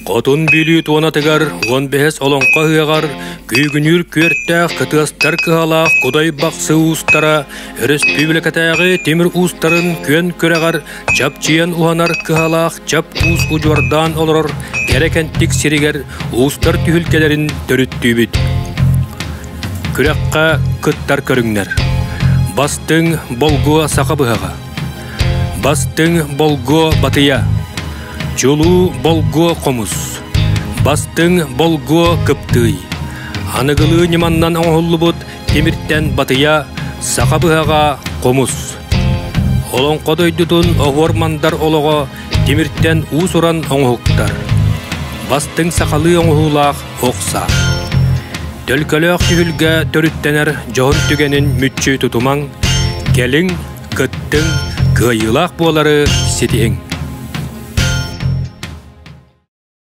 Хотун Бүлүү туонатыгар 15 олоҥхо ыһыаҕар күүгүнүүр күөртээх кытыастар кыһалаах Кудай Бахсы уустара өрөспүүбүлүкэтээҕи тимир уустарын күөн күрэҕэр чапчыйан уһанар кыһалаах чап уус удьуордаан олорор кэрэ кэнтик сиригэр уустар түһүлгэлэрин төрүттүүбүт. Күрэххэ кыттар көрүҥнэр. Бастыҥ болгуо саха быһаҕа. Бастыҥ болгуо батыйа. Чулуу болгуо хомус. Бастыҥ болгуо кыптыый. Аныгылыы ньыманнан оҥоһуллубут тимиртэн батыйа, саха быһаҕа, хомус. Олоҥхо дойдутун оһуор-мандар олоҕо тимиртэн уус-уран оҥоһуктар. Бастыҥ сахалыы оҥоһуулаах ох саа. Төлкөлөөх түһүлгэ төрүттэнэр дьоһун түгэнин мүччү тутумаҥ, кэлиҥ, кыттыҥ, кыайыылаах буолары ситиһиҥ.